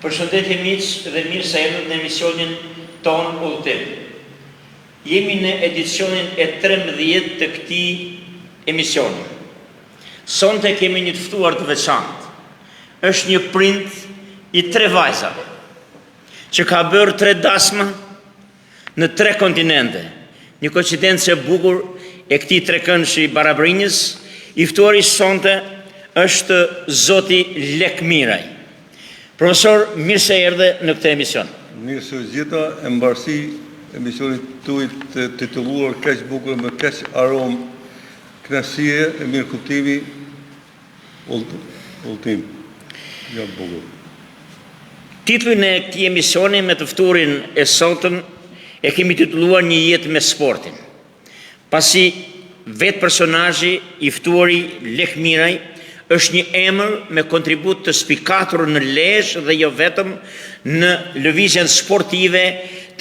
Përshëndetje miq dhe mirë se erdhët në emisionin tonë Udhëtim. Jemi në edicionin e 13 të këtij emisioni. Sonte kemi një të ftuar të veçantë. Është një prind i tre vajzave që ka bërë tre dasma në tre kontinente. Një koincidencë e bukur e këtij trekëndëshi barabrinjës, i ftuari sonte është zoti Lek Miraj. Profesor, mirë se erdhe në këtë emision. Mirë se u gjeta e mbarësi emisionit tuaj të titulluar kaq bukur me kaq aromë kënaqësie e mirëkuptimi Udhëtim. Jo bukur. Titullin e këtij emisioni me të ftuarin e sotëm e kemi titulluar Një jetë me sportin. Pasi vetë personazhi i ftuari Lek Miraj është një emër me kontribut të spikatur në Lezhë dhe jo vetëm në lëvizjen sportive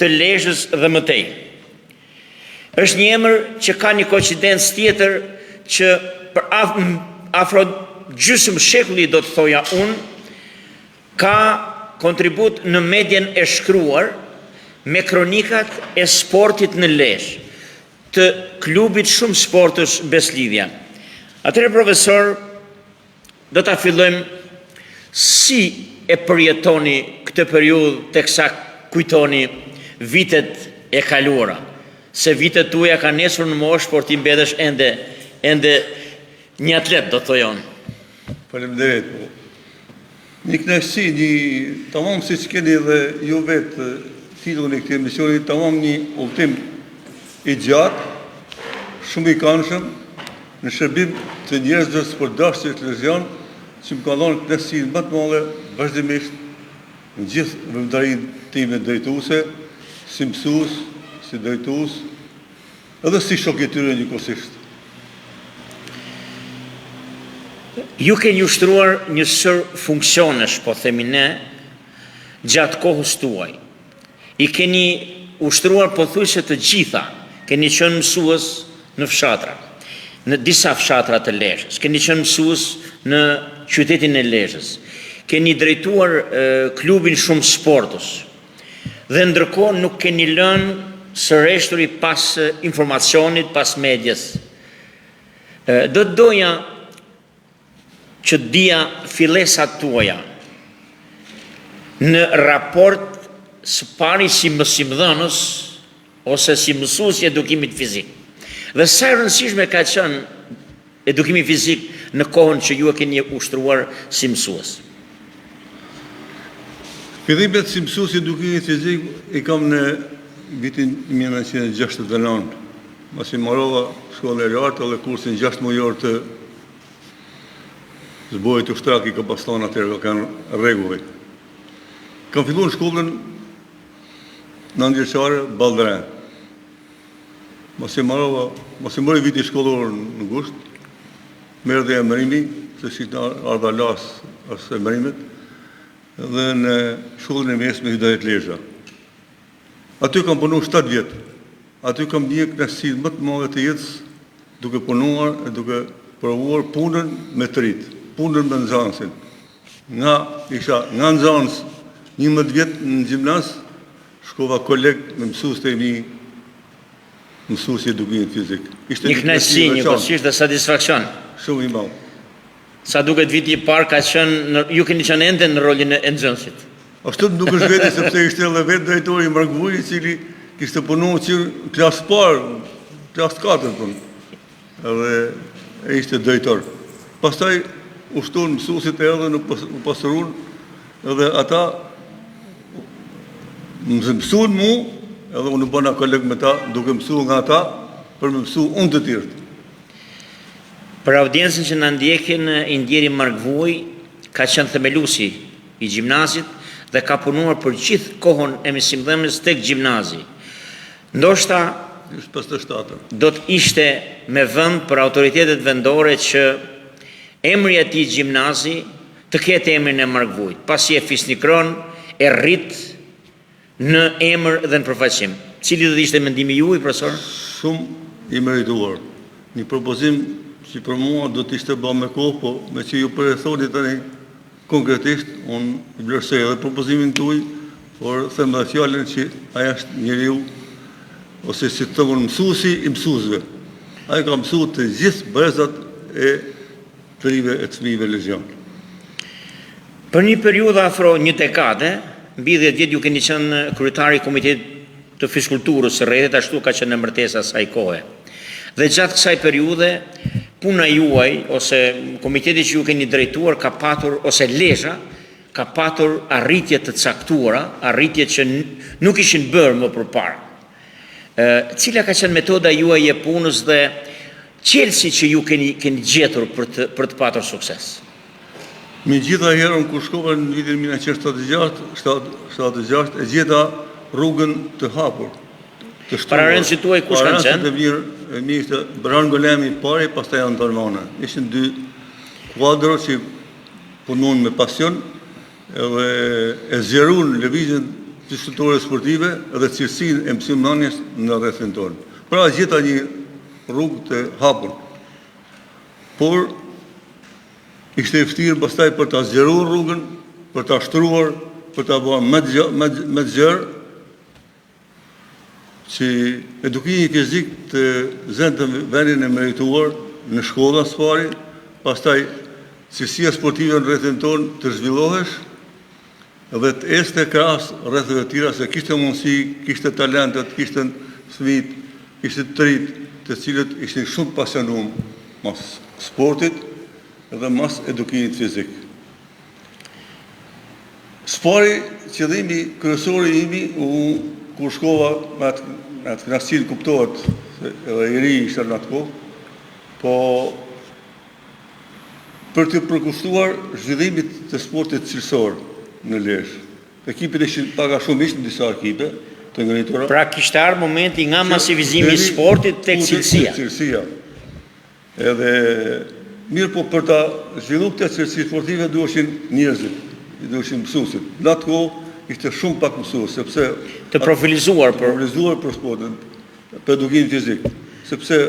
të Lezhës dhe më tej. Është një emër që ka një koincidencë tjetër që për af, afro gjysmë shekulli do të thoja unë, ka kontribut në medien e shkruar me kronikat e sportit në Lezhë, të klubit shumësportësh Besëlidhja. Atëherë profesor, Do ta fillojmë si e përjetoni këtë periudhë teksa kujtoni vitet e kaluara, se vitet tuaja kanë ecur në moshë, por ti mbetesh ende ende një atlet, do të thoja unë. Faleminderit. Po. Një kënaqësi, një tamam siç keni edhe ju vetë titullin e këtij emisioni, tamam një udhëtim i gjatë, shumë i këndshëm, Në shërbim të njerëzve sportdashësit lezhjanë që më kanë dhënë kënaqësinë më të madhe vazhdimisht në gjithë veprimtarinë time drejtuese, si mësues, si drejtues, edhe si shok i tyre njëkohësisht. Ju keni ushtruar një sërë funksionesh, po themi ne, gjatë kohës tuaj. I keni ushtruar pothuajse të gjitha, keni qenë mësues në fshatra, në disa fshatra të Lezhës, keni qenë mësues në qytetin e Lezhës, keni drejtuar klubin shumësportës dhe ndërkohë nuk keni lënë së reshturi pas informacionit, pas medias. Do të doja që të dija fillesat tuaja në raport së pari si mësimdhënës ose si mësues i edukimit fizik. Dhe sa e rëndësishme ka qenë edukimi fizik në kohën që ju e keni ushtruar si mësues. Fillimet si mësues i edukimit fizik i kam në vitin 1969, masi marova shkollën e lartë dhe kursin 6 mujor të Zborit ushtarak i ka pas thonë atëherë ka kanë rregulli. Kam fillu në shkollën nëntëvjeçare Balldren. Masi marova, masi mbaroi viti shkollor në gusht, më erdhi emërimi, se si të ardha las as emërimet, dhe në shkollën e mesme Hydajet Lezha. Aty kam punu 7 vjet. Aty kam ndjerë kënaqësinë më të madhe të jetës duke punuar e duke provuar punën me të rinjtë, punën me nxënësin. Nga isha nga nxënës 11 vjet në gjimnaz, shkova koleg me mësuesit e mi, mësues i edukimit fizik. Ishte një kënaqësi, njëkohësisht dhe satisfaksion. Shumë i madh. Sa duket viti i parë ka qenë, në, ju keni qenë ende në rolin e nxënësit. Ashtu nuk është veti sepse ishte edhe vetë drejtori Mark Vuj, i cili kishte punuar që në klasë të parë, klasë të katërt, po. Edhe e ishte drejtor. Pastaj u shtuan mësuesit edhe në u pasuruan edhe ata më mësuan mu, edhe unë u bëna koleg me ta, duke mësuar nga ata për me mësu unë të tjerët. Për audiencën që na ndjekin, i ndjeri Mark Vuj ka qenë themeluesi i gjimnazit dhe ka punuar për gjithë kohën e mësimdhënies tek gjimnazi. Ndoshta do të ishte me vend për autoritetet vendore që emri i atij gjimnazi të ketë emrin e Mark Vujt, pasi e fisnikron, e rrit në emër dhe në përfaqësim. Cili do të ishte mendimi juaj, profesor? Shumë i merituar. Një propozim që për mua do të ishte bë me kohë, po meqë ju po e thoni tani. Konkretisht, unë vlerësoj edhe propozimin tuaj, por them edhe fjalën që ai është njeriu ose si të them unë mësuesi i mësuesve. Ai ka mësuar të gjithë brezat e të rinjve e të fëmijëve lezhjanë. Për një periudhë afro një dekade, mbi 10 vjet ju keni qenë kryetar i Komitetit të Fiskulturës së rrethit, ashtu ka qenë emërtesa e asaj kohe. Dhe gjatë kësaj periudhe, puna juaj ose komiteti që ju keni drejtuar ka patur ose Lezha ka patur arritje të caktuara, arritje që nuk ishin bërë më përpara. Ë, cila ka qenë metoda juaj e punës dhe çelësi që ju keni keni gjetur për të për të patur sukses? Me gjitha herë, unë kur shkova në vitin 1976, 76, e gjeta rrugën të hapur, të shtruar. Pararendësit tuaj kush kanë qenë? Pararendësit e mirë, e mirë ishte Bran Golemi i pari, pastaj Anton Vana. Ishin dy kuadro që punuan me pasion edhe e zgjerun lëvizjen fiskulturore sportive dhe cilësinë e mësimdhënies në rrethin tonë. Pra gjeta një rrugë të hapur. Por Ishte e vështirë pastaj për ta zgjeruar rrugën, për ta shtruar, për ta bërë më të më më të gjerë, që edukimi fizik të zente vendin e merituar në shkolla së pari, pastaj cilësia sportive në rrethin tonë të zhvillohesh dhe të ecte krahas rretheve të tjera se kishte mundësi, kishte talentet, kishte fëmijët, kishte të rinjtë, të cilët ishin shumë pasionuar mas sportit dhe mas edukimit fizik. Së pari, qëllimi kryesor i imi u kur shkova me atë me atë kënaqësinë kuptohet se edhe i ri isha në atë kohë, po për t'iu përkushtuar zhvillimit të sportit cilësor në Lezhë. Ekipet ishin pak a shumë ishin disa ekipe të ngritura. Pra kishte ardhur momenti nga masivizimi i sportit tek cilësia. Cilësia. Edhe mirëpo për ta zhvilluar këtë cilësi sportive duheshin njerëzit, duheshin mësuesit. Në atë kohë ishte shumë pak mësues, sepse të profilizuar për profilizuar për sportin, për edukimin fizik, sepse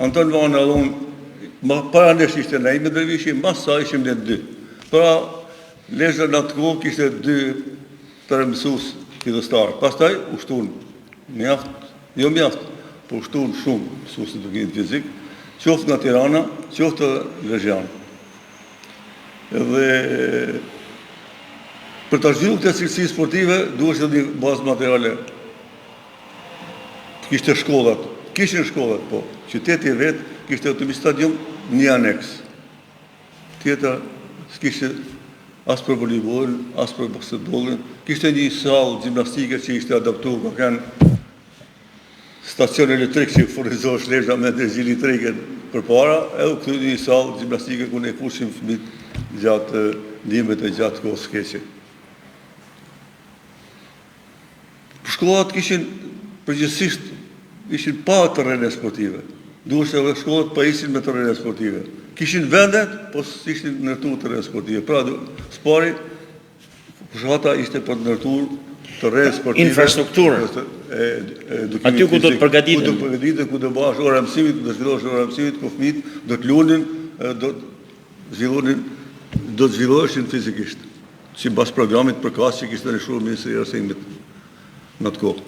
Anton Vana dhe unë, para nesh ishte Naime Dervishi, mas saj ishim ne dy. Pra, Lezha në atë kohë kishte dy, tre mësues fillestar. Pastaj u shtun mjaft, jo mjaft, po u shtun shumë mësues të edukimit fizik, qoftë nga Tirana, qoftë lezhjanë. Edhe për ta zhvilluar këtë cilësi sportive duhej edhe një bazë materiale. Kishte shkollat, kishin shkollat, po qyteti vetë kishte vetëm një stadium, një aneks. Tjetra s'kishte as për volejbollin, as për basketbollin. Kishte një sallë gjimnastike që ishte adaptuar, ka qenë stacion elektrik që furnizohesh Lezha me energji elektrike përpara, edhe u kthy në një sallë gjimnastike ku ne fushim fëmijët gjatë dimrit e gjatë kohës së keqe. Shkollat kishin përgjithësisht ishin pa terrene sportive. Duhej edhe shkollat pajisin me terrene sportive. Kishin vende, po s'ishin ndërtuar terrene sportive. Pra, së pari, fushata ishte për të ndërtuar terrene sportive. Infrastrukturë. Aty ku do të përgatiten. Ku do të përgatiten, ku do bëhesh ora e mësimit, do të zhvillohesh ora e mësimit, ku fëmijët do të luanin, do të zhvillonin, do të zhvilloheshin fizikisht. Sipas programit përkatës që kishte lëshuar Ministria e Arsimit në atë kohë.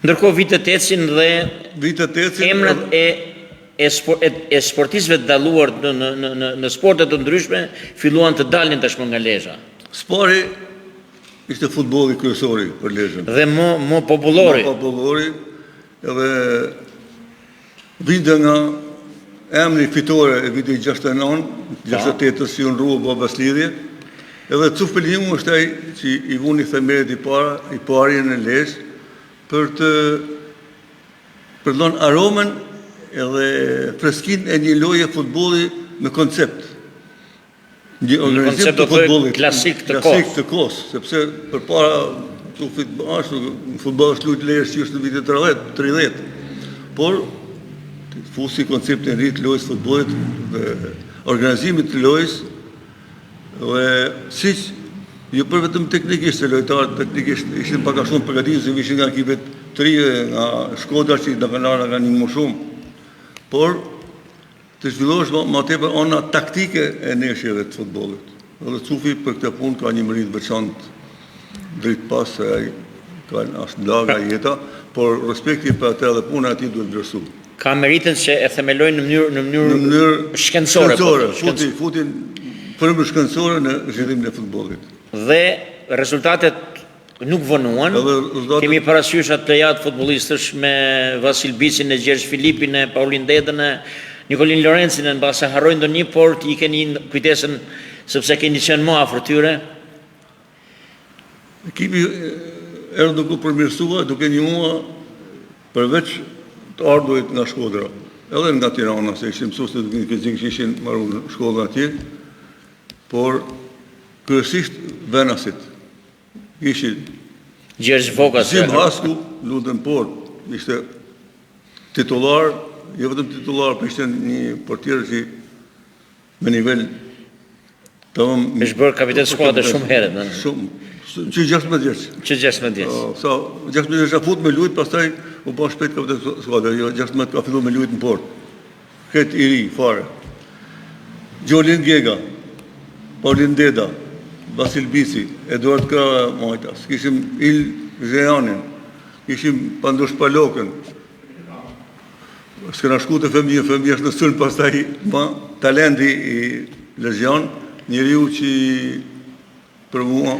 Ndërkohë vitet ecin dhe vitet ecin emrat e e, e, e sportistëve të dalluar në në në në në sporte të ndryshme filluan të dalin tashmë nga Lezha. Së pari ishte futbolli kryesori për Lezhën. Dhe më më popullori. Më popullori edhe Vinte nga emri fitore e vitit 69, 68 si u ndrua bë Besëlidhje, edhe Cuf Pelimu është ai që i vuni themelet i para, i pari në Lezhë për të për të dhënë aromën edhe freskinë e një loje futbolli me koncept. Një organizim të futbollit klasik të kohës. Klasik të kohës, sepse përpara Cufit ashtu në futboll është luajtur Lezhë që është në vitet 30, 30. Por fusi konceptin e ri të lojës futbollit dhe organizimit të lojës dhe siç jo për vetëm teknikisht, se lojtarët teknikisht ishin pak a shumë përgatitur, se ishin nga ekipet të rinj, nga Shkodra që na kanë ardhur nga një më shumë. Por. Të zhvillohesh më, më tepër ana taktike e ndeshjeve të futbollit. Edhe Cufi për këtë punë ka një meritë të veçantë drejt pas se ai ka është nda nga jeta, por respekti për atë edhe puna e tij duhet vlerësuar. Ka meritën që e themeloi në mënyrë në mënyrë në mënyrë shkencore, po, shkencore, futi futi frymën shkencore në zhvillimin e futbollit. Dhe rezultatet nuk vonuan. Kemi parasysh atë plejadë futbollistësh me Vasil Bicin e Gjergj Filipin e Paulin Dedën e Nikolin Lorencin e mbase harroj ndonjë, por i keni kujtesën sepse keni qenë më afër tyre. Ekipi erdhi duke u përmirësua, duke njohur përveç të ardhurit nga Shkodra, edhe nga Tirana, se ishin mësues të edukimit fizik që ishin maru shkollën atje, por kryesisht venasit ishin Gjergj Voka, Zim Hasku, luante në portë, ishte titullar, jo vetëm titullar, por ishte një portier që me nivel tamam Është bërë kapiten skuadre shumë herët, në? Shumë, që 16 vjeç. Që 16 vjeç. Po, sa 16 vjeç u fut me lujt, pastaj u bë shpejt kapiten skuadre, jo 16 ka filluar me lujt në portë. Krejt i ri, fare. Gjolin Gega, Paulin Deda, Vasil Bici, Eduard Kraja majtas, kishim Il Zhejanin, kishim Pandush Palokën, S'kena shku te fëmijë, fëmijë është në sulm pastaj ma talenti i Lezhjan, njeriu që për mua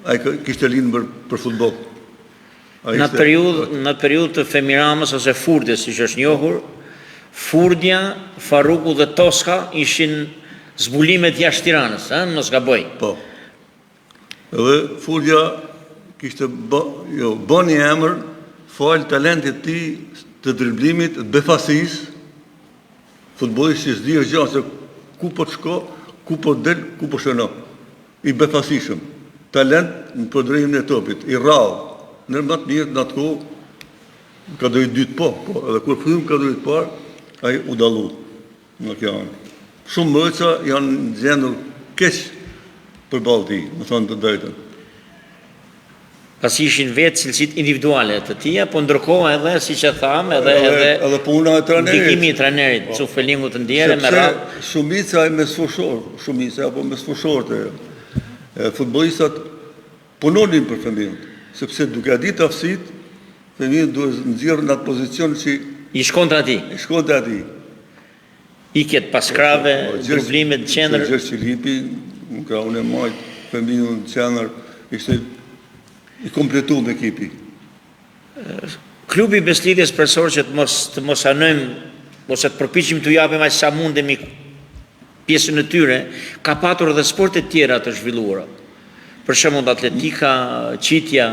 ai kishte lindur për, për futboll. Në atë periudhë, në atë periudhë të Femi Ramës ose Furdjes, siç është njohur, Furdja, Faruku dhe Toska ishin zbulimet jashtë Tiranës, ëh, mos gaboj. Po. Edhe Furdja kishte bë, jo, bë një emër falë talentit të tij të driblimit, të befasisë, futbollist që s'di gjë se ku po të shko, ku po del, ku po shëno. I befasishëm, talent në përdorimin e topit, i rrallë, ndër më të mirët në atë kohë, në kategori të dytë po, po, edhe kur hymë në kategori të parë, ai u dallu nga kjo anë. Shumë mbrojtësa janë gjendur keq përballë tij, me thënë të drejtën. Pasi ishin vetë cilësitë individuale të tija, po ndërkohë edhe, siç e thamë, edhe edhe edhe puna e trajnerit. Ndikimi i trajnerit, po. Cuf Pelingut të ndjerë me radhë. Sepse shumica e mesfushor, shumica apo mesfushorët e futbollistat punonin për Femiun, sepse duke ia ditë aftësitë, Femiun duhet nxjerrë në atë pozicion që i shkonte atij. I shkonte atij. Ikjet pas krahëve, po, driblimet në qendër. Gjergj Filipi, në krahun e majtë, Femiu në qendër, ishte i kompletuar ekipi. Klubi i Besëlidhjes profesor që të mos të mos anojmë ose të përpiqemi t'u japim aq sa mundemi pjesën e tyre, ka patur edhe sporte të tjera të zhvilluara. Për shembull atletika, qitja,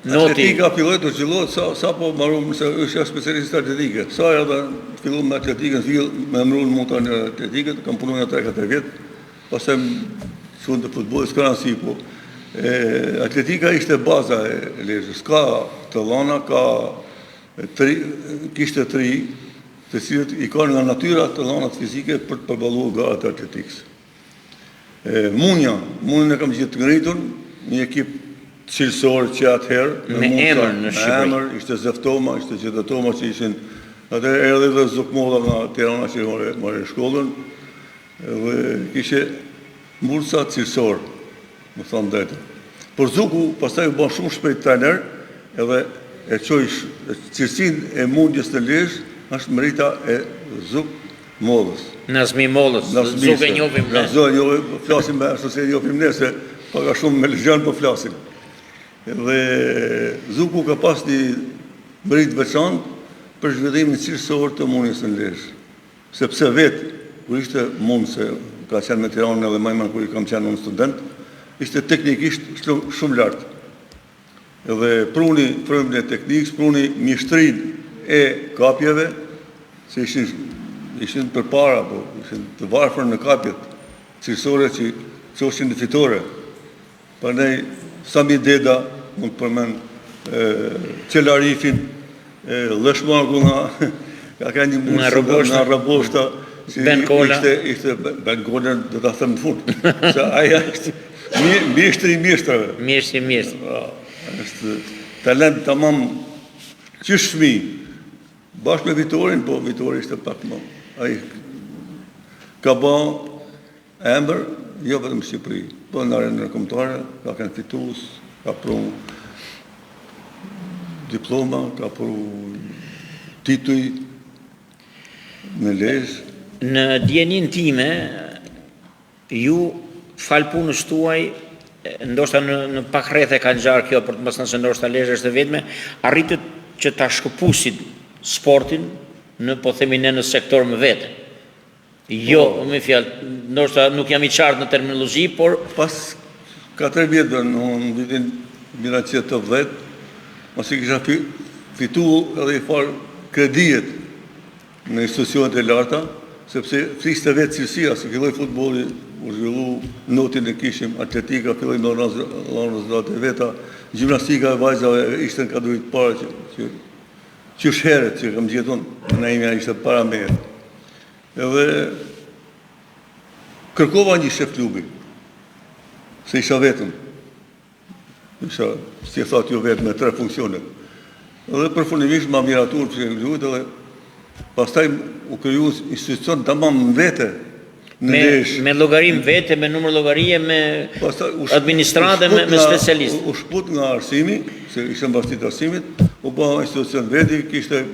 noti. Atletika filloi të zhvillohet sa sapo mbarum se isha specialist atletike. Sa edhe filluam me atletikën, fill me emëruan mua në atletikën, kam punuar nja 3-4 vjet. Pastaj çuan te futbolli, s'ka rëndësi, po. E, atletika ishte baza e Lezhës. Ka të dhëna, ka tri, kishte tri, të cilët i kanë nga natyra të dhënat fizike për të përballuar garat e atletikës. E, Mundja, Mundjen e kam gjithë të ngritun, një ekip cilësor që atëherë, me, me emër në Shqipëri. Me emër, ishte Zef Toma, ishte Gjete Toma që ishin, atëherë erdhi dhe Zuk Molla nga Tirana që more, more shkollën, dhe kishe mburca cilësor, me thënë drejtën. Por Zuku pastaj u bë shumë shpejt trajner, edhe e çoi cilësinë e mundjes në Lezhë, është merita e Zuk Mollës. Nazmi Mollës, Zuk e njohim ne. Zuk e njohim, po flasim me ashtu si e njohim ne, se pak a shumë me Lezhën po flasim. Dhe Zuku ka pas një meritë të veçantë për zhvillimin cilësor të mundjes në Lezhë. Sepse vetë, kur ishte mundës, ka qenë me Tiranën edhe më kur i kam qenë unë student, ishte teknikisht shumë lart. Dhe pruni frymën e teknikës, pruni mjeshtërinë e kapjeve, se ishin ishin përpara, po ishin të varfër në kapjet cilësore që çoshin në fitore. Prandaj Sami Deda mund të përmend Çel Arifin, Llesh Marku nga ka kanë një mundësi nga Rroboshta, si Ben Kola. Ishte ishte Ben Kola do ta them në fund. Se ai është mjeshtri i mjeshtrave. Mjeshtri i mjeshtrave. Po, është talent tamam qysh fëmijë. Bashkë me Vitorin, po Vitori ishte pak më ai. Ka ba emër, jo vetëm në Shqipëri, po në arenë ndërkombëtare, ka qenë fitues, ka pru diploma, ka pru tituj në Lezhë. Në dijeninë time, ju falë punës tuaj, ndoshta në në pak rrethe ka ngjarë kjo për të mos thënë se ndoshta Lezha është e vetme, arritët që ta shkëpusit sportin në po themi ne në sektor më vete. Jo, po. me fjalë, ndoshta nuk jam i qartë në terminologji, por pas 4 vjetëve në vitin 1980, masi kisha fitu edhe një farë kredijet në institucionet e larta, sepse fliste vetë cilësia, se filloi futbolli, u zhvillu, notin e kishim, atletika, filloi me rezultate e veta, gjimnastika e vajzave ishte në kategori të parë që, që Qysh herët që kam gjetur, nëna imja ishte para meje. Edhe kërkova një shef klubi, se isha vetëm. Isha, si e thatë ju vetë, me tre funksione. Edhe përfundimisht ma miratuan shefin e klubit edhe pastaj u kriju institucion tamam në vete, në me, Lezhë. Me llogari në vete, me numër llogarie, me administratë, me, me specialist. U, u shkput nga arsimi, se ishte në varësi të arsimit, u bë institucion veti, kishte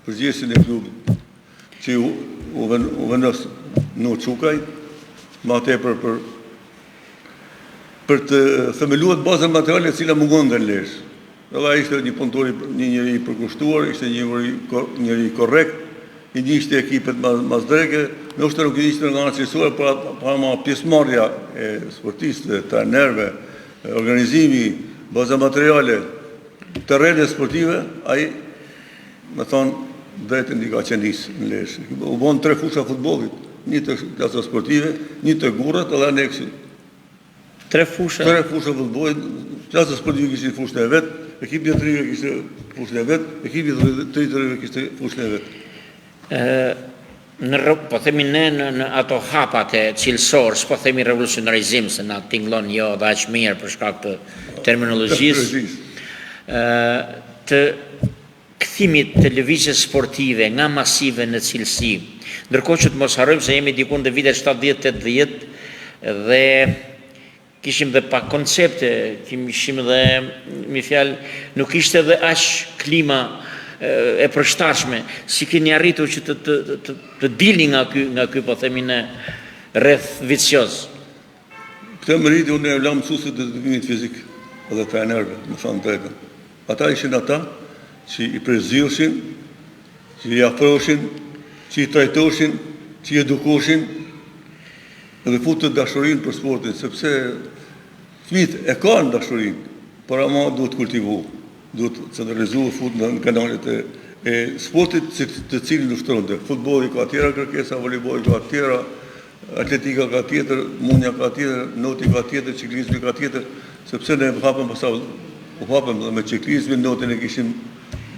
përgjegjësin e klubit, që u, u, ven, u vendos në Çukaj, ma tepër për për të themeluar bazën materiale e cila mungonte në Lezhë. Edhe ai ishte një punëtor, një njeri i përkushtuar, ishte një njeri korrekt, i njihte ekipet mas dreke, ndoshta nuk i njihte nga ana cilësore, por por ama pjesëmarrja e sportistëve, trajnerëve, organizimi, baza materiale, terrene sportive, ai me thonë drejtën i ka qenis në Lezhë. U bonë tre fusha futbollit, një te klasa sportive, një te gurrat edhe aneksi. Tre fusha. Tre fusha futbollit, klasa sportive kishte fushën e vet, ekipi i të rinjve kishte fushën e vet, ekipi i të rriturve kishte fushën e vet. Ë në po themi ne në, në ato hapat e cilësor, s'po themi revolucionarizim se na tingëllon jo dhe aq mirë për shkak të terminologjisë. Ë të kthimit të lëvizjes sportive nga masive në cilësi. Ndërkohë që të mos harrojmë se jemi diku në vitet 70-80 dhe kishim dhe pak koncepte, kishim dhe, me fjalë, nuk ishte dhe aq klima e përshtatshme, si keni arritur që të, të, të, të dilni nga ky, nga ky po themi në rreth vicioz? Këtë meritë unë e la mësuesve të edukimit fizik dhe trajnerëve, me thënë drejtën. Ata ishin ata që i përzgjidhshin, që i afroshin, që i trajtoshin, që i edukoshin dhe futën dashurinë për sportin, sepse fëmijët e kanë dashurinë, por ama duhet kultivu, duhet centralizu e fut në kanalet e, e sportit të cilin ushtronte. Futbolli ka tjera kërkesa, volejbolli ka tjera, Atletika ka tjetër, mundja ka tjetër, noti ka tjetër, çiklizmi ka tjetër, sepse ne hapëm pastaj u hapëm dhe me çiklizmin, notin e kishim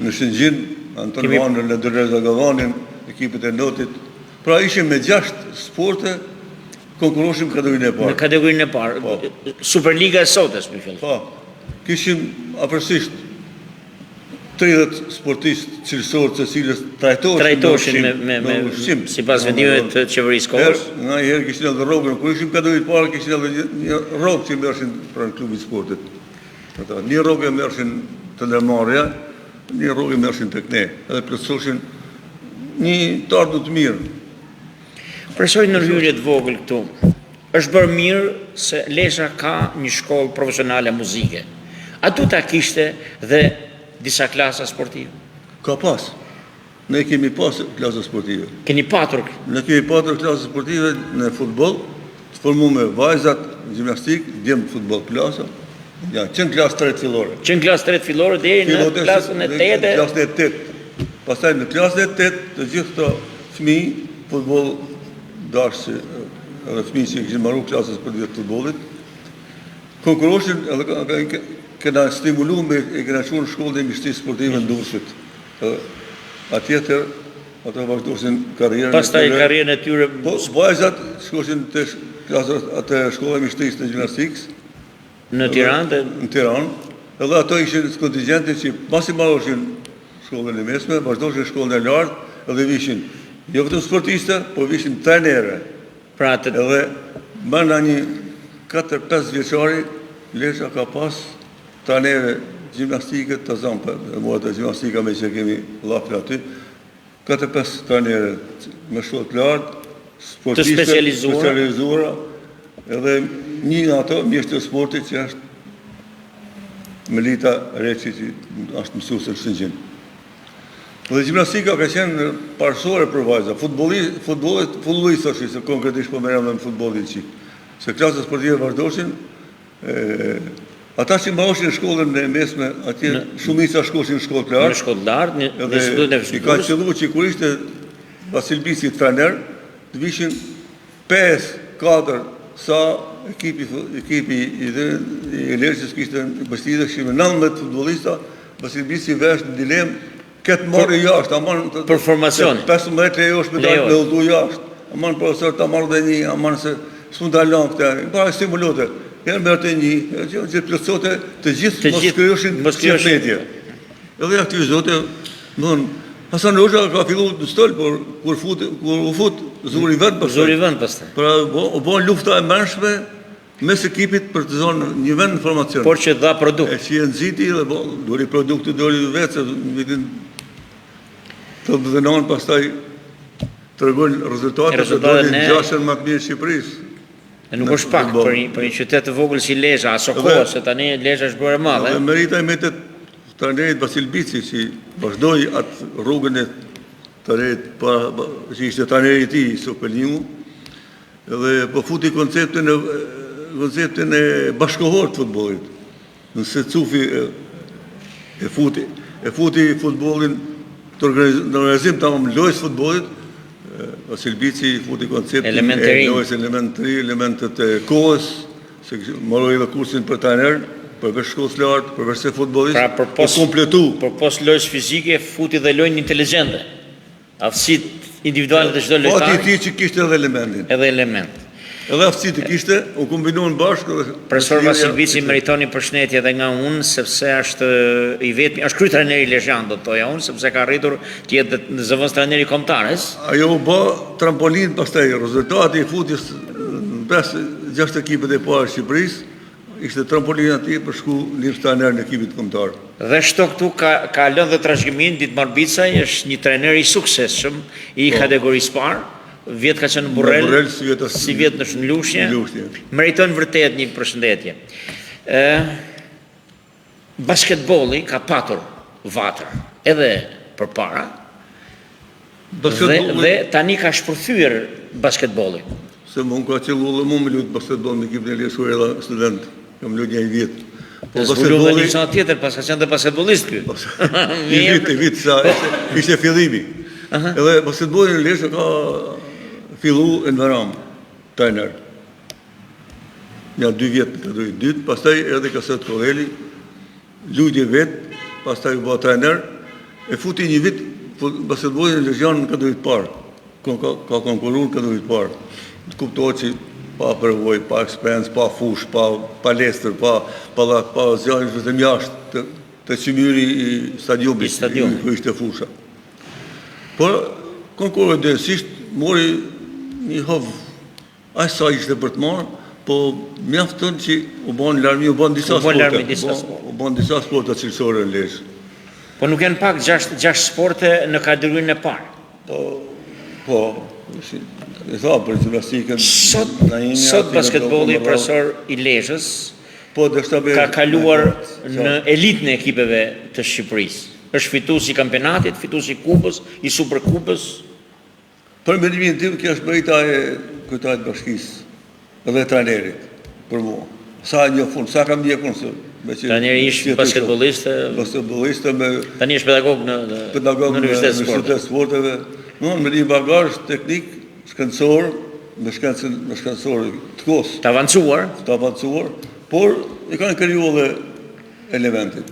në Shëngjin, Anton Vanën, në Doreza Gavanin, ekipet e notit. Pra ishim me gjashtë sporte, konkurroshim në kategorinë e parë. Në kategorinë e parë. Po. Superliga e sotme, me fjalë. Po. Kishim afërsisht 30 sportistë cilësorë të cilët trajtoheshin trajtoheshin me me me ushqim sipas vendimeve të qeverisë kohës. Nganjëherë kishin edhe rrogën, kur ishim kategori të parë kishin edhe një, një rrogë që merrshin pranë klubit sportit. Ata një rrogë e merrshin te ndërmarrja, një rrogë e merrshin tek ne, edhe plotësoshin një të ardhme të mirë. Presoj ndërhyrje të vogël këtu. Është bërë mirë se Lezha ka një shkollë profesionale muzike. A duhet ta kishte dhe disa klasa sportive? Ka pas. Ne kemi pas klasa sportive. Keni patur? Ne kemi patur klasa sportive në futboll, të formume vajzat në gjimnastikë, djem futboll klasa. Ja, që në klasë 3 fillore. Që në klasë 3 fillore deri në klasën e 8. Klasën e 8. Pastaj në klasën e 8 të gjithë këto fëmijë futboll dashës edhe fëmijë që kishin mbaru klasën sportive të futbollit, konkurroshin edhe kena stimulu me e kena çu në shkollën e mjeshtërisë sportive në Durrësit. Atje tërë, ata vazhdoshin karrierën e tyre. Pastaj karrierën e tyre... Po, vajzat shkoshin te klasët atë shkolla e mjeshtërisë të gjimnastikës. Në Tiranë dhe... Në Tiranë. Edhe ato ishin kontingjente që pasi mbaroshin shkollën e mesme, vazhdoshin shkollën e lartë edhe vishin. jo vetëm sportista, po vishin trajnerë. Pra të... Edhe brenda një 4-5 vjeçari, Lezha ka pas trajnerë gjimnastike të zamë, për e mua të gjimnastika me që kemi llafin aty, 4-5 trajnerë me shkollë të lartë, sportiste, të specializuara, specializuara, edhe një nga ato mjeshtër sportit që është Melita Reçi që është mësuese në Shëngjin. Dhe gjimnastika ka qenë parësore për vajza. Futbolli, futbolli, futbollista është, se konkretisht po merrem me futbollin çik. Se klasët sportive vazhdoshin, e, ata që mbaroshin shkollën e mesme, atje Në- shumica shkoshin në shkollë të lartë. Në shkollë të lartë, në në Edhe institutin e i ka Fizikës. qëllu që kur ishte Vasil Bici trajner, të vishin 5, 4, sa ekipi ekipi i dhe i Lezhës kishte në Bastide, kishte 19 futbollista, Vasil Bici vesh në dilemë, këtë marrë jashtë, aman të, Për formacion. 15 lejosh me dalë Lejohet. me udhëtu jashtë. Aman profesor ta marrë dhe një, aman se s'mund ta lënë këtë. Para stimulote. Herë merrte një, e që që plotësote të gjithë Të mos gjithë krijoshin mos krijoshin- qepmetje. Edhe aktivizote, më thonë, Hasan Hoxha ka fillu në stol, por kur, fut, kur u fut, zuri vend pastaj. Zuri vend pastaj. Pra, bo, u bën lufta e mbrëmshme mes ekipit për të zonë një vend në formacion. Por që dha produkt. E që e nxiti dhe bo, doli produkti, doli vetë, se në vitin 89 pastaj tregojnë rezultatet, se Rezultatet doli ne- në gjashën më të mirë Shqipërisë. E nuk është pak për një, për një qytet të vogël si Lezha, aso Edhe- kohë, se tani Lezha është bërë e madhe. Dhe merita i mbetet trajnerit Vasil Bici, që vazhdoi atë rrugën e trajnerit para që ishte trajneri i tij, Sopelniu, edhe po futi konceptin e konceptin e bashkohor të futbollit. Nëse Cufi e, e futi e futi futbollin të organiz, në organizim tamam lojës së futbollit, e, Vasil Bici futi konceptin Element të e rinj. lojës element të ri, elementët e kohës, se kishte- mbaroi edhe kursin për trajner, përveç shkollës lartë, përveç se futbollist, Pra përpos u kompletu. Përpos lojës fizike, futi dhe lojën inteligjente. Aftësitë individuale të çdo Fati i lojtari, tij që kishte edhe elementin. edhe element. Edhe aftësitë kishte, u kombinuan bashkë dhe Profesor Vasil Bici meritoni përshëndetje edhe nga unë sepse është i vetmi, është kryetrajneri Lezhan do të thoja unë, sepse ka arritur të jetë dhe zëvendës trajneri i kombëtares. Ajo u bë trampolin pastaj, rezultati i futjes në 5 6 ekipet e para të Shqipërisë ishte trampolin aty për shku një trajner në ekipit kombëtar. Dhe shto këtu ka ka lënë dhe trashëgiminë Ditmar Bicaj është një trajner i suksesshëm i kategorisë parë. Vjet ka qenë në Burrel, Në Burrel, si vjet është- si vjet është në Lushnjë. në Lushnjë. Meriton vërtet një përshëndetje. Ë basketbolli ka patur vatër edhe përpara dhe, Basketbolli, dhe tani ka shpërthyer basketbolli. se më unë ka qellu dhe mu me lutë basketboll me ekipin e Leshur edhe student, kam lutë një vjet. Po Zbuluam dhe një gjë tjetër, pas ka qenë dhe basketbollist ky. Një vit, një vit, sa ishte, ishte fillimi. Edhe basketbolli në Lezhë ka fillu në Varam, trajner. Ja dy vjet në kategori dytë, pastaj erdhi Kaset Kodheli, luajti vet, pastaj u bë trajner, e futi një vit basketbollin në Lezhjan në kategori të parë. Ka, ka, ka konkurruar në kategori të parë. Të kuptohet që pa përvojë, pa eksperiencë, pa fush, pa palestër, pa pallat, pa zjarr, vetëm jashtë të, të qymyri i stadiumit, I stadiumit. ku ishte fusha. Por konkurroi drejtësisht, mori një hov aq sa ishte për të marrë, po mjafton që u bën larmi, u bën disa U bën larmi sporte, disa u bën- u bën disa sporte cilësore në Lezhë. Po nuk janë pak 6 sporte në kategorinë e parë. Po, po, si, e tha për gjimnastikën. Sot Naimi, sot aty basketbolli në- profesor i Lezhës Po, dështa be ka kaluar në elitën e ekipeve të Shqipërisë. Është fitues i kampionatit, fitues i kupës, i superkupës. Për mendimin tim, kjo është merita e kryetarit të bashkisë edhe e trajnerit për mua. Sa e njoh unë, sa kam ndjekur unë se me që Trajneri ish që- basketbollist, basketbollist me Tani është pedagog në në, pedagog në Universitetin e Sporteve. Universitetin e Sporteve, no, me një bagazh teknik, shkencor, me shkencën, me shkencor të kohës, Të avancuar, të avancuar, por i kanë krijuar edhe elementit.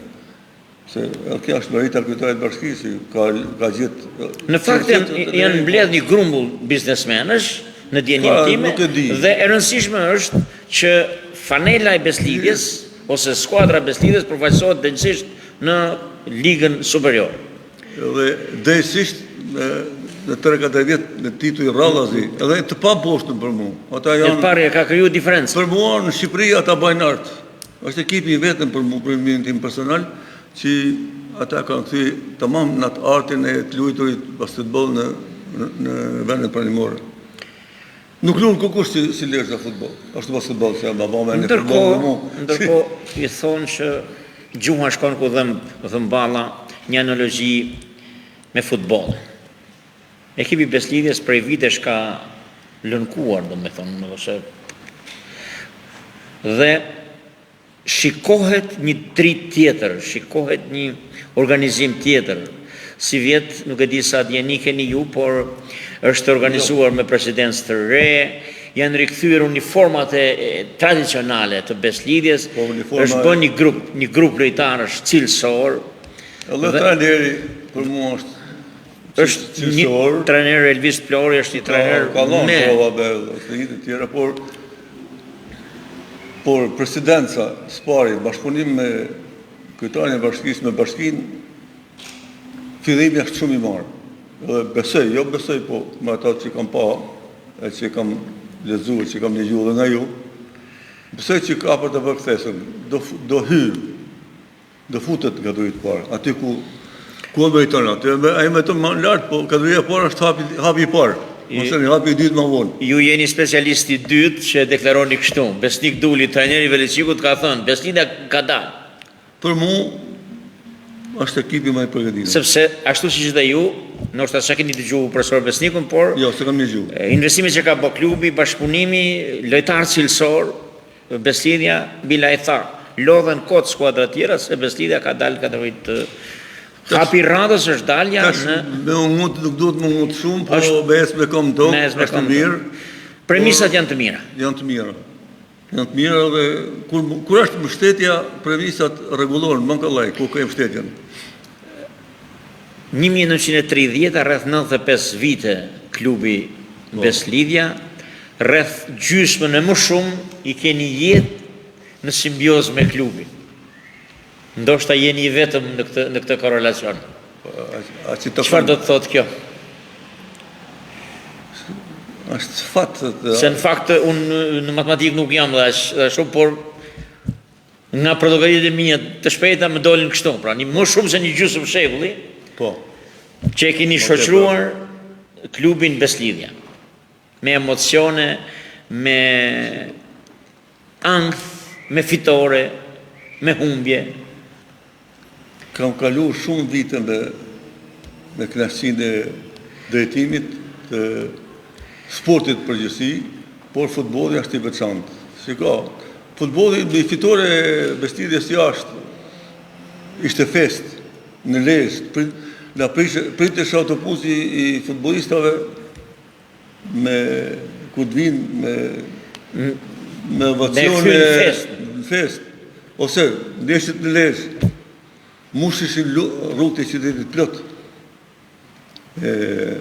Se edhe kjo është merita e kryetarit të bashkisë, që ka ka gjetë Në fakt janë janë mbledh një grumbull biznesmenësh në djenin Ka, time nuk e di. dhe e rëndësishme është që fanela e Beslidhjes ose skuadra e Beslidhjes përfaqësohet denjësisht në ligën superiore. Edhe drejtësisht me në 3-4 vjet me tituj radhazi, edhe të pamposhtëm për mua. Ata janë E pari ka kriju diferencë. Për mua në Shqipëri ata bajnë art. Është ekipi i vetëm për mua për mendimin tim personal që ata kanë kthy tamam në atë artin e të luajturit basketboll në në, në vendet perëndimore. Nuk luan kërkush si, si Lezha futboll. Është basketboll se ma ba me në futboll dhe mu. Ndërkohë i thonë që gjuha shkon ku dhemb dhëmballa, një analogji me futboll. Ekipi i Besëlidhjes prej vitesh ka lënkuar, domethënë, ose dhe shikohet një dritë tjetër, shikohet një organizim tjetër. Sivjet, nuk e di sa dijeni keni ju, por është organizuar me presidencë të re, janë rikthyer uniformat e, e tradicionale të Besëlidhjes, po, uniforma... është bërë një grup, një grup lojtarësh cilësor. Edhe trajneri për mua është Është një trajner Elvis Plori, është një trajner ka dhënë me prova be ose të tjera, por por presidenca s'pari bashkëpunim me kryetarin e bashkisë me bashkinë fillimi është shumë i marë. Dhe besoj, jo besoj, po me ata që kam pa, e që kam lexuar, që kam dëgjuar dhe nga ju, besoj që ka për të bërë kthesën, do do hyjë Do futet në kategori të parë, aty ku ku e meriton aty, ai meriton më lart, po kategoria e parë është hapi hapi i parë. Ose një hapi i dytë më vonë. Ju jeni specialisti i dytë që e deklaroni kështu. Besnik Duli, trajneri i Veleçikut ka thënë, Besëlidhja ka dalë. Për mu është ekipi më i përgatitur. Sepse ashtu siç dhe ju, ndoshta s'e keni dëgjuar profesor Besnikun, por Jo, s'e kam dëgjuar. Investimi që ka bë klubi, bashkëpunimi, lojtarë cilësor, Besëlidhja, bile ai tha, lodhen kot skuadrat tjera se Besëlidhja ka dalë kategori të Hapi i radhës është dalja Tash, në me u ngut nuk duhet me u ngut shumë, po është, me ecë me këmbë n'tokë, është mirë. Premisat janë të mira. Janë të mira. Janë të mira dhe kur kur është mbështetja, premisat rregullohen më kollaj ku ke mbështetjen. 1930 rreth 95 vite klubi po. Besëlidhja Rreth gjysmën e më shumë i keni jetë në simbiozë me klubin. Ndoshta jeni i vetëm në këtë në këtë korrelacion. Çfarë do të thotë kjo? Është fat. Se në fakt unë në matematikë nuk jam dhe aq dhe shumë, por nga përllogaritjet e mia të shpejta më dolën kështu, pra një më shumë se një gjysmë shekulli. Po. Që e keni shoqëruar klubin Besëlidhja. Me emocione, me ankth, me fitore, me humbje. Kam kalu shumë vite me me kënaqësinë e drejtimit të sportit në përgjithësi, por futbolli është i veçantë. Shiko, futbolli me fitore e Besëlidhjes jashtë ishte festë në Lezhë, na pritesh autobusi i futbollistave me kur të vinë me me ovacione në festë ose ndeshjet në Lezhë musheshin rrugët e qytetit plot e,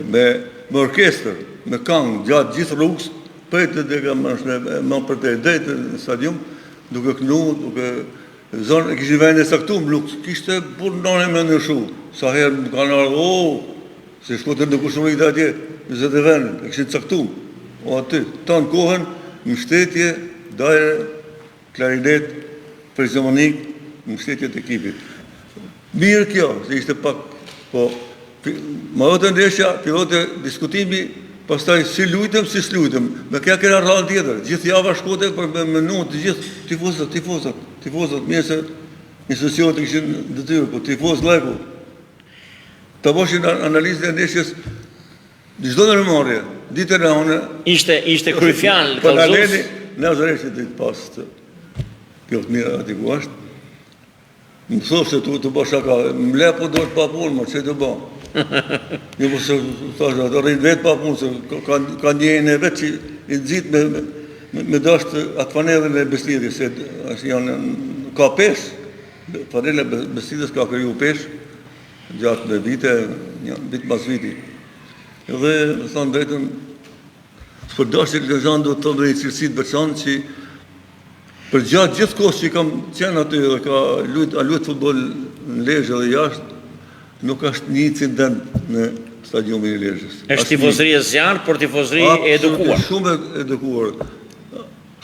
me me orkestër me kangë gjatë gjithë rrugës prej te dega më është më përtej drejt në stadium duke knu duke zonë e kishin vendin e caktum nuk kishte burrë nane me ndryshu sa herë më kanë ardhur o Se shkote në kushërinjtë atje, në zëtë e vendit, e kishin caktum. O aty, tanë kohën, mbështetje, dajre, klarinet, fizarmonikë, mbështetje të ekipit. Mirë kjo, se ishte pak, po, mbaronte ndeshja, fillonte diskutimi, pastaj si lujtëm, si s'lujtëm, me kja kena radhën tjetër, gjithë java shkote për me menu të gjithë tifozët, tifozët, tifozët, mirë se institucionet e kishin detyrë, po tifozllëku, Të bëshin analizën e ndeshjes në çdo ndërmarrje, ditën e hënë. Ishte ishte kryefjalë po kallëzues. Po na leni ditë pas të kjo të mira aty ku është. Më thoshte tu të bësh shaka, më le po dorë pa punë, më çe të bë. Jo po se thashë, ato rrinë vetë pa punë, se ka ka ndjenjën e vet që i nxit me me, me dasht atë fanellën e Besëlidhjes, se është janë ka peshë. Fanella e Besëlidhjes ka kriju peshë gjatë me vite, një vit pas viti. Dhe, me thënë drejtën, për dashtë lezhanë do të thonë dhe një cilësi të veçantë që për gjatë gjithë kohës që kam qenë aty dhe ka lujt, a lujt futboll në Lezhë dhe jashtë, nuk është një incident në stadiumin e Lezhës. Është tifozëri e zjarrtë, por tifozëri e edukuar. Shumë e edukuar.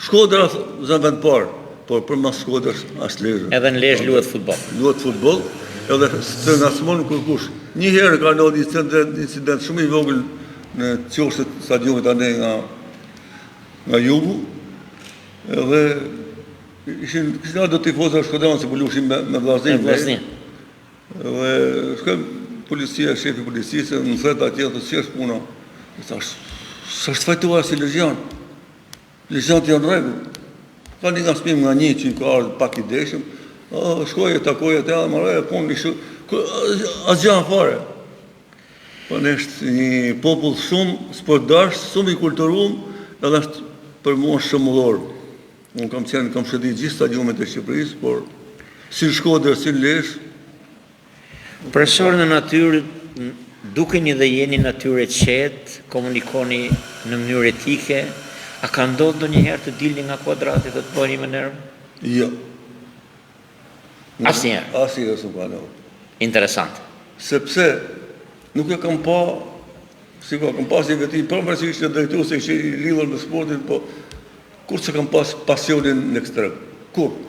Shkodra zë vend parë, por përmas Shkodrës është Lezha. Edhe në Lezhë luhet futboll. Luhet futboll, edhe s'e ngacmon kërkush. Një herë ka ndodhur një incident, incident shumë i vogël në qoshe të stadiumit andej nga nga jugu, edhe ishin kishin ardhur tifoza shkodranë se po luhshin me me Vllazninë. Me Vllazninë. Dhe shkojmë policia, shefi i policisë, më thërret atje, thotë si është puna. I thash, s'është fajtor asnjë lezhjan. Lezhjanët janë rregull. Ka një ngacmim nga një që ka ardhur pak i dehshëm, shkoj e takoj atë dhe marroj e punë, kështu, asgjë fare. Po ne është një popull shumë sportdashës, shumë i kulturum, edhe është për mua shembullor. Unë kam qenë, kam shëtit gjithë stadiumet e Shqipërisë, por si në Shkodër, si në Lezhë. Profesor në natyrë, dukeni dhe jeni natyrë e qetë, komunikoni në mënyrë etike, a ka ndodhur ndonjëherë të dilni nga kuadrati dhe të bëheni me nerv? Jo. Asnjëherë. Asnjëherë s'më ka ndodhur. Interesant. Sepse nuk e kam pa, shiko, kam pas një veti, pavarësisht isha drejtues, isha i lidhur me sportin, po kurrë s'e kam pas pasionin në ekstrem. Kurrë.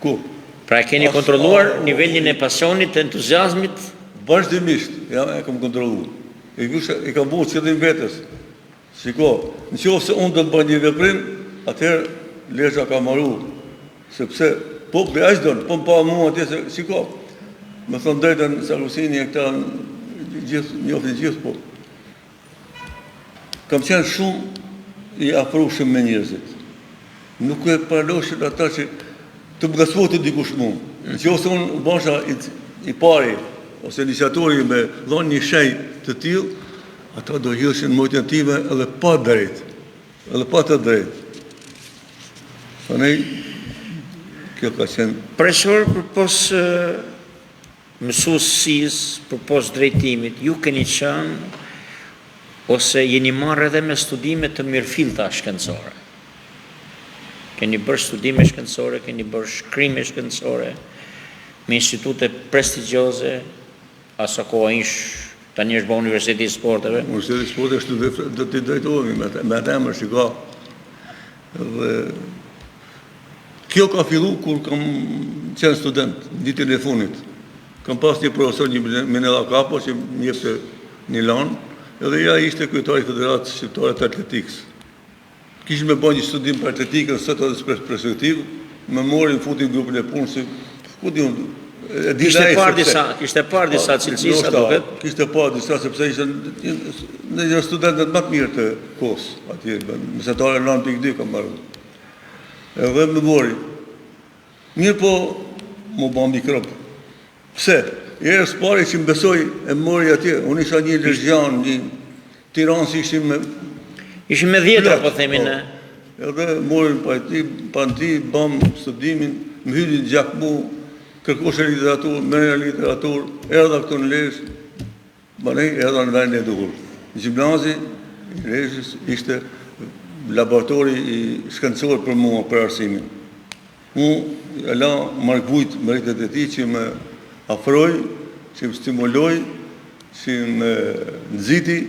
Kurrë. Pra e keni kontrolluar nivelin e pasionit, të entuziazmit? Vazhdimisht, ja, e kam kontrolluar. I, i kam bu qëllim vetes. Shiko, në qoftë se unë do të bëj një veprim, atëherë Lezha ka maru, sepse populli aq don, po më pa mua atje se, shiko, me thënë drejtën, Sarusini e këta gjithë, njofin gjithë, po. Kam qenë shumë i afrushëm me njerëzit. Nuk e pranoshin ata që të më ngacmonte dikush mu. Në qoftë se unë u bësha i, i pari, ose iniciatori me dhonë një shenjë të tillë, ata do hidhshin mbrojtjen time edhe pa drejt, edhe pa të drejtë. Prandaj, kjo ka qenë... Profesor, përpos mësuesisë, përpos drejtimit, ju keni qenë ose jeni marrë edhe me studime të mirëfillta shkencore. Keni bërë studime shkencore, keni bërë shkrime shkencore me institute prestigjioze, asokohe ish, tani është bërë Universiteti i Sporteve. Universiteti i Sporteve është do t'i drejtohemi me atë, me atë emër që ka. Dhe kjo ka fillu kur kam qenë student, në vitin e fundit. Kam pas një profesor, një Menela Kapo, që më jepte një lanë, edhe ja ishte kryetari i Federatës Shqiptare të Atletikës. Kishim me bë një studim për atletikën sot edhe për perspektivë, më mori më futi në grupin e punës, si, ku di unë, e di Kishte parë disa, kishte parë disa cilësi sa duket. Kishte parë disa sepse ishte në një studentët më të mirë të kohës atje, mesatare 9.2 kam marrë. Edhe më mori. Mirëpo, m'u ba mikrob. Pse? Herë së pari që më besoi e mori atje, unë isha një lezhjan, një Tiranë si ishim me... Ishim me dhjetra, po themi po. ne. Edhe morën pa ti, pa ti, bam studimin, më hyri në gjak mu, kërkosha literaturë, merrja literaturë, erdha këtu në Lezhë, Mandej erdha në vendin e duhur. Gjimnazi i Lezhës ishte laboratori i shkencor për mua për arsimin. Mu e la Mark Vujt meritet e tij që më afroi, që më stimuloi, që më nxiti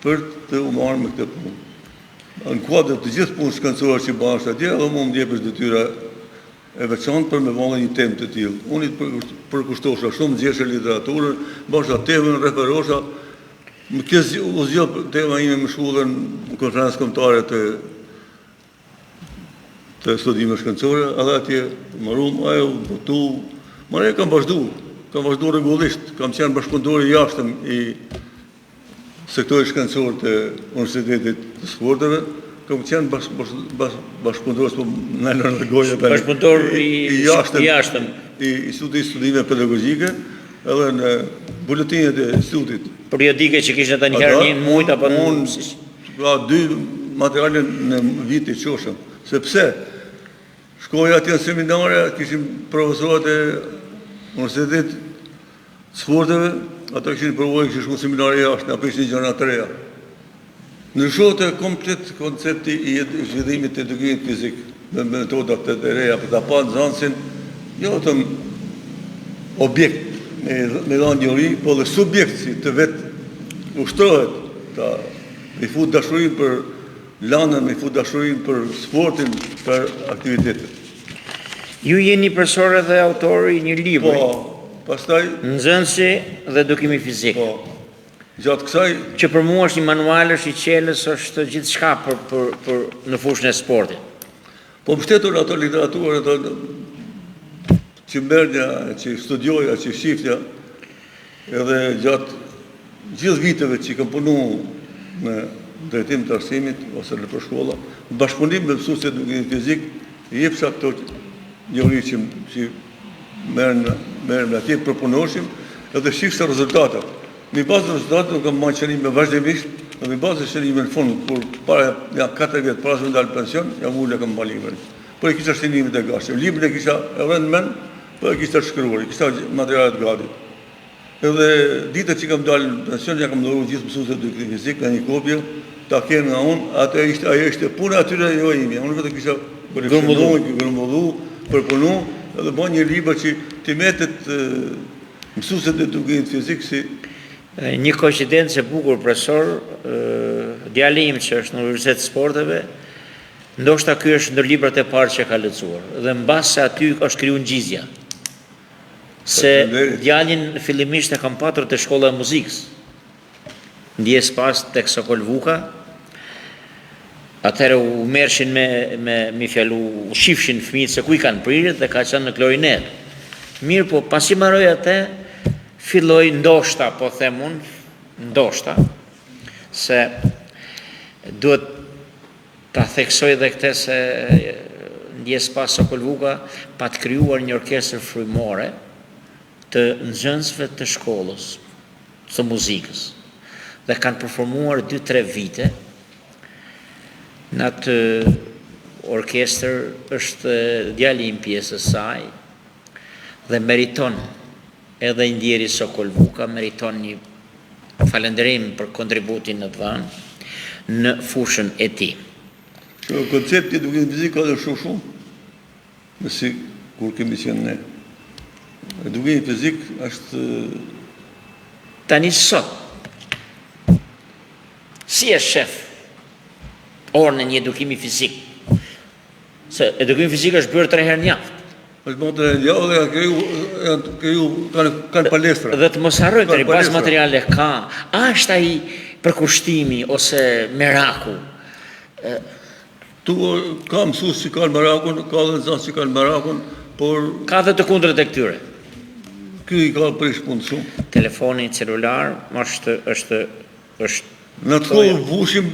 për të u marrë me këtë punë. Në kuadër të gjithë punës shkencore që bëhej atje, edhe mu më jepej detyra e veçantë për me bërë një temë të tillë. Unë i përkushtosha shumë, nxjerrsha literaturën, bësha temën, referosha, më kjo u zgjodh tema ime më shkullën në konferencë kombëtare të të studime shkencore, edhe atje marum, ajo u botu, mandej kam vazhdu, kam vazhdu rregullisht, kam qenë bashkëpunëtor i jashtëm i sektorit shkencor të Universitetit të Sporteve, kam qenë bash, bash, bash, bashkëpunëtor, s'po më në në gojë tani. Bashkëpunëtor i, i jashtëm, i jashtëm. I Institutit të Studimeve Pedagogjike, edhe në buletinet e institutit. Periodike që kishin ata një herë një mujt apo në unë pra dy materiale në vit i çoshëm, sepse shkoja atje në seminare, kishim profesorët e Universitetit të Sporteve, ata kishin përvojë, kishin shku në seminare jashtë, na prishin gjëra të reja. Ndryshohte komplet koncepti i zhvillimit të edukimit fizik me metoda të reja për ta pa nxënësin jo vetëm objekt. me me dhanë njohuri, po dhe subjekt si të vetushtrohet, ta me i fut dashurinë për landën, me i fut dashurinë për sportin, për aktivitetet. Ju jeni profesor dhe autor i një libri. Po, pastaj Nxënësi dhe edukimi fizik. Po. Gjatë kësaj që për mua është një manual, është një çelës, është gjithçka për për për në fushën e sportit. Po mbështetur ato literaturë, ato që merrja, që studioja, që shifja, edhe gjatë gjithë viteve që kam punu në drejtim të arsimit ose nëpër shkolla, në bashkëpunim me mësuesit e edukimit fizik, jepsha këto njohuri që, që merren merren atje, përpunoshim edhe shifsha rezultatet. Mbi bazë të rezultatit unë kam marrë shënime vazhdimisht dhe mbi bazë të shënimeve në fund kur para ja 4 vjet para se me dalë në pension, jam ulë e kam bërë librin. Po i kisha shënimet e gatshme. Librin e kisha edhe në mend, po e kisha shkruar, i kisha materialet gati. Edhe ditën që kam dalë në pension, ja kam dhuru gjithë mësuesve të edukimit fizik nga një kopje, ta kenë nga unë, atë ishte, ajo ishte puna atyre jo imja. Unë vetëm kisha grumbullu, grumbullu, përpunu, edhe bë një libër që t'i metet mësuesit e edukimit fizik si Një koincidencë e bukur profesor, djali im që është në Universitet të Sporteve, ndoshta ky është ndër librat e parë që ka lexuar dhe mbase aty është kriju ngjizja. Se djalin fillimisht e kam patur te shkolla e muzikës. Ndjesë pastë tek Sokol Vuka. Atëherë u merrshin me me mi fjalu, u shifshin fëmijët se ku i kanë prirjet dhe ka qenë në klarinet. Mirëpo, pasi mbaroi atë, filloi ndoshta, po them unë, ndoshta, se duhet Ta theksoj dhe këtë se ndjesë pastë Sokol Vuka pat krijuar një orkestër frymore të nxënësve të shkollës së muzikës dhe kanë performuar 2-3 vite në atë orkestër është djali im pjesë e saj dhe meriton Edhe i ndjeri Sokol Vuka meriton një falënderim për kontributin e dhënë në fushën e tij. Koncepti i edukimit fizik ka ndryshuar shumë, me si kur kemi qenë ne. Edukimi fizik është... Tani sot, si e shef orën e një edukimi fizik? Se edukimi fizik është bërë tre herë në javë. Është bërë tre herë në javë dhe janë kriju, janë kriju, kanë, kanë palestra. Dhe të mos harrojmë tani bazë materiale ka. A është ai përkushtimi ose meraku? Tu ka mësues që kanë merakun, ka dhe nxënës që kanë merakun, por ka dhe të kundërt e këtyre. Ky i ka prish punë shumë. Telefoni celular është është Është Në atë kohë vushim,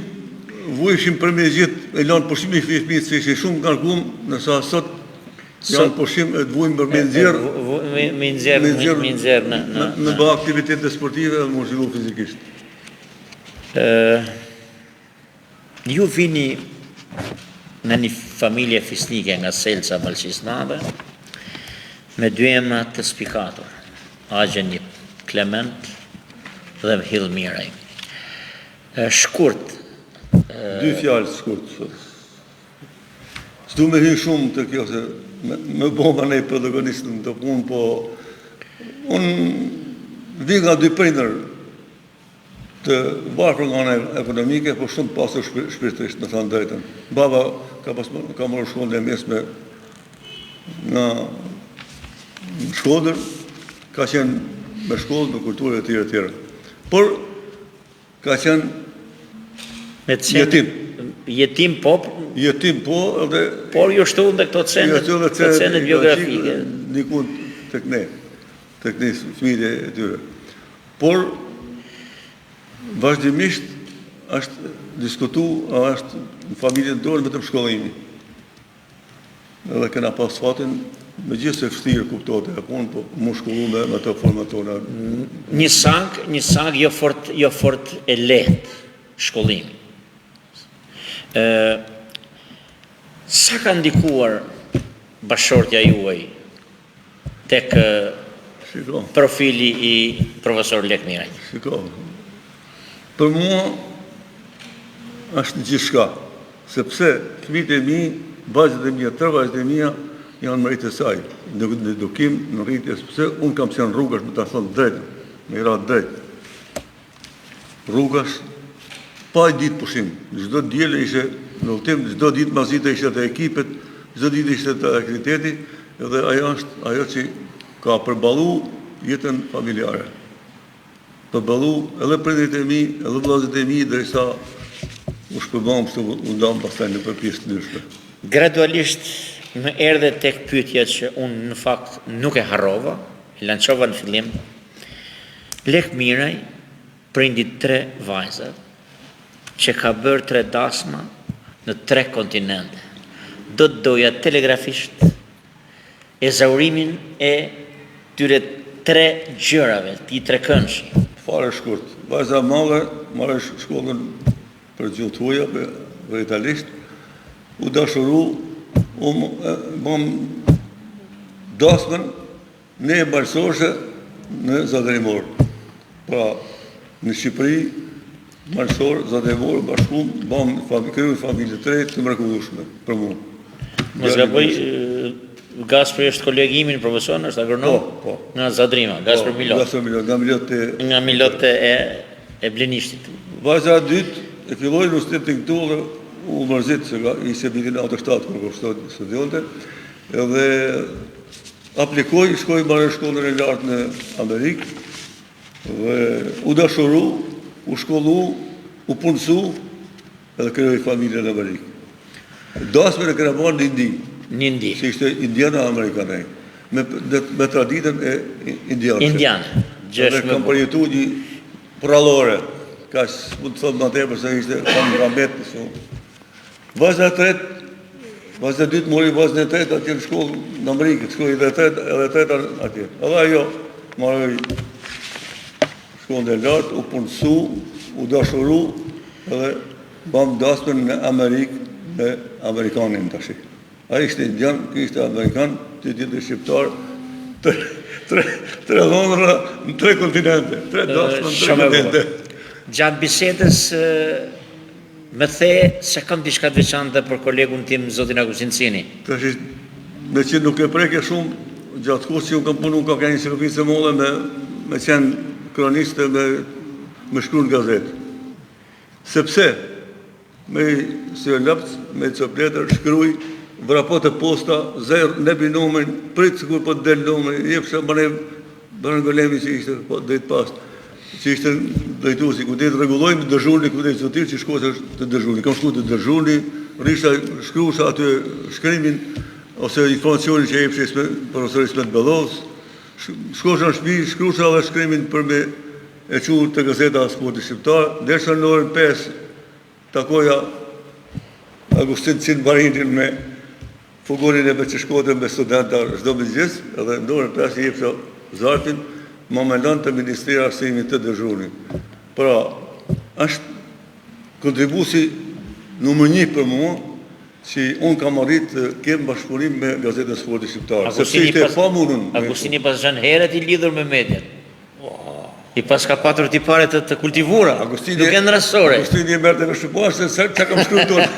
vujshim për me gjithë, e lanë pushim i fëmijët se ishin shumë ngarkum, ndërsa sot janë pushim e të vujmë për me nxjerr, me me nxjerr, me nxjerr në në me bë aktivitete sportive dhe me u zhvillu fizikisht. Ë Ju vini në një familje fisnike nga Selca e Malësisë Madhe, me dy emra të spikatur, axhë nip Klement dhe Mhill Miraj. Shkurt. Dy fjalë shkurt. S'du me hy shumë te kjo se me, me bo ma nej protagonist në këtë punë, po unë vi nga dy prindër Të varfër nga ana ekonomike, por shumë të pasur shpirtërisht, me thënë drejtën. Baba ka pas ka marrë shkollën e mesme në në Shkodër, ka qenë me shkollë, me kulturë e tjera e tjera. Por ka qenë me jetim. Jetim po. Jetim po edhe por ju shtuan dhe këto cenet, këto cenet biografike. Ndikun tek ne, tek ne fëmijët e tyre. Por, vazhdimisht është diskutu, është në familjen tonë vetëm shkollimi. Edhe kena pas fatin, megjithëse vështirë kuptohet e punë, po m'u shkollu me, me ato format tona. Një sagë, një sagë jo fort, jo fort e lehtë shkollimi. Ë sa ka ndikuar bashkëshortja juaj tek Shiko. profili i profesor Lek Mirajt. Shiko. Për mua është gjithçka, sepse fëmijët e mi, vajzat e mia, tre vajzat e mia. Janë meritë e saj, në edukim, në rritje, sepse unë kam qenë rrugaç, me ta thënë drejtën, me i ra drejt. Rrugaç, pa një ditë pushim, çdo diele ishe në udhëtim, çdo ditë masdite ishe te ekipet, çdo ditë ishe te aktiviteti, dhe ajo është ajo që ka përballu jetën familjare. Përballu edhe prindërit e mi, edhe vëllezërit e mi, derisa u shpërbamë, kështu u ndamë pastaj nëpër pjesë të ndryshme. Gradualisht më erdhe tek pyetja që unë në fakt nuk e harrova, e lançova në fillim. Lek Miraj, prind i tre vajzave, që ka bërë tre dasma në tre kontinente. Do të doja telegrafisht Ezaurimin e këtyre tre gjërave, këtij trekëndëshi. Fare shkurt. Vajza e madhe mbaroi shkollën për gjuhë të huaja dhe italisht, u dashuru, u bëmë dasmën ne malësorëshe në Zadrimor. Pra, në Shqipëri, malësor, Zadrimor, bashkum, bëmë familje, familje të re të mrekullueshme për mua. Mos gaboj, Gaspri është koleg imi në profesion, është agronom? Po, po. Nga Zadrima, Gaspër po, Milot. Gaspër Milot, nga Milot e... Nga Milot e, e Blenishtit. Vajza e dytë, e filloi në universitetin këtu dhe u mërzit, se ishte vitin 97, kur kur studionte, edhe aplikoi, shkoi mbaroi shkollën e lartë në Amerikë, dhe u dashuru, u shkollu, u punësu, edhe krijoi familje në Amerikë. Dasmën e kena bërë në Indi. Në Indi. Se ishte indiana amerikane. Me, me traditën e indiane. Indiane. Dhe kam përjetu një përrallore. Kaq mund të thotë ma tepër se ishte kam nga metë. So. Vajza e tretë, vajza e dytë mori vajzën e tretë atje në shkollë në Amerikë, shkoi edhe e tretë, edhe e treta atje. Edhe ajo mbaroi shkollën e lartë, u punësu, u dashuru edhe bamë dasmën në Amerikë me amerikanin tashi. Ai ishte indian, ky ishte amerikan, ti tjetri shqiptar, tre, tre, tre dhondrra në tre kontinente, tre dasma në tre kontinente. Gjatë bisedës Më the se kam diçka të veçantë dhe për kolegun tim, zotin Agustin Cini. Tash, me që nuk e preke shumë, gjatë kohës që unë kam punu, ka qenë një sakrificë e madhe me, me qenë kronist e me, me shkru në gazetë. Sepse, me si e laps, me copë letër, shkruj, vrapo te posta, zër, nebi numrin, prit sikur po të del numri, jepsha, më ne, Bërën Golemi që ishte po drejt pas, që ishte drejtuesi ku drejt rregullojmë dezhurni ku drejt zotir që shkohet te dezhurni. Kam shkuar te dezhurni, rrisha shkruasha aty shkrimin ose informacionin që jepshe profesor Ismet Bellovës. Shkosha në shtëpi, shkruasha edhe shkrimin për me e çu te gazeta Sporti Shqiptar, derisa në orën 5 Takoja Agustin Cin Marinin me furgonin e vet që shkote me studenta çdo mëngjes edhe në orën 5 i jepsha zarfin, ma me lënë te Ministria e Arsimit te dezhurni. Pra, është kontribusi numër një për mua, që unë kam arrit të kem bashkëpunim me Gazetën Sporti Shqiptar. Sepse ishte e pamundur. Agustini pas qenë herët i lidhur me mediat. I paska patur tipare të, të kultivura, Agustini, nuk janë rastësore. Agustini e merrte vesh po se ça kam shkruar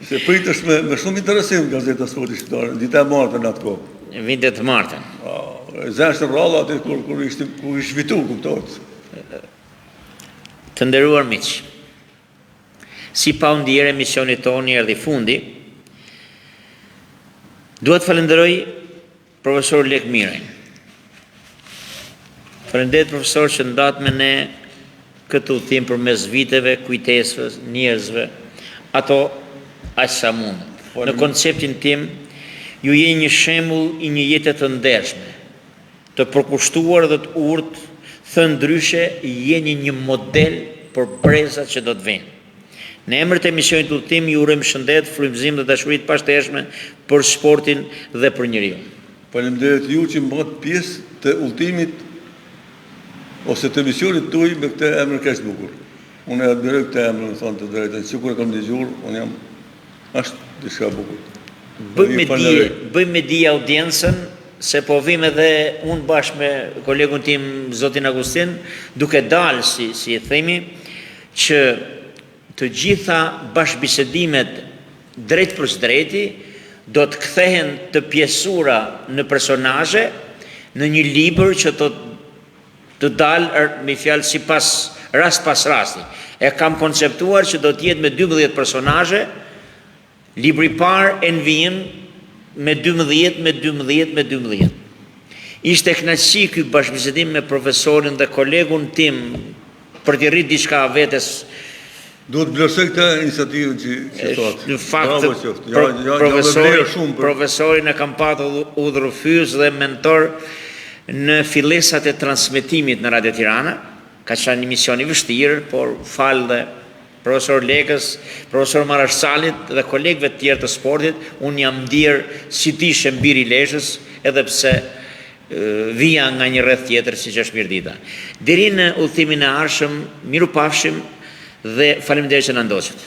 Se pritej me, me shumë interesim gazeta Sporti Shqiptar, dita e martë në atë kohë. Vinte të martën. Zëshë rrallë aty kur, kur ishte, kur ishte fitu, kuptohet. Të nderuar miq, si pa u ndier emisionit tonë i erdhi fundi, dua të falenderoj Profesor Lek Mirajn. Faleminderit profesor që ndatë me ne këtë udhëtim përmes viteve, kujtesës, njerëzve, ato aq sa mundëm. Në konceptin tim, ju jeni një shembull i një jete të ndershme, të përkushtuar dhe të urtë, thënë ndryshe, jeni një model për brezat që do të vijnë. Në emër të emisionit Udhëtim ju urojmë shëndet, frymëzim dhe dashuri të pashtershme për sportin dhe për njeriun. Faleminderit ju që më bëtë pjesë të udhëtimit ose të emisionit tuaj me këtë emër kaq të bukur. Unë e admiroj këtë emër, me thënë të drejtën, që kur e kam dëgjuar, unë jam është diçka e bukur. Bëjmë me dije, bëjmë me dije audiencën se po vim edhe unë bashkë me kolegun tim zotin Agustin, duke dalë si si e themi që të gjitha bashkëbisedimet drejtpërsëdrejti do të kthehen të pjesura në personazhe në një libër që do të dalë me fjalë sipas rast pas rasti. E kam konceptuar që do të jetë me 12 personazhe, libri i parë e në vijim me 12, me 12, me 12. Ishte kënaqësi ky bashkëbisedim me profesorin dhe kolegun tim për t'i rrit diçka vetes. Duhet të vlerësoj këtë iniciativën që që thotë. Në fakt, ja, ja, profesori, shumë për... profesorin e kam patur udhërrëfyes dhe mentor në fillesat e transmetimit në Radio Tirana. Ka qenë një mision i vështirë, por falë dhe profesor Lekës, profesor Marash Calit dhe kolegëve të tjerë të sportit, unë jam ndier si të ishe bir i Lezhës, edhe pse vija nga një rreth tjetër siç është Mirdita. Deri në udhëtimin e ardhshëm, mirupafshim dhe faleminderit që na ndoqët.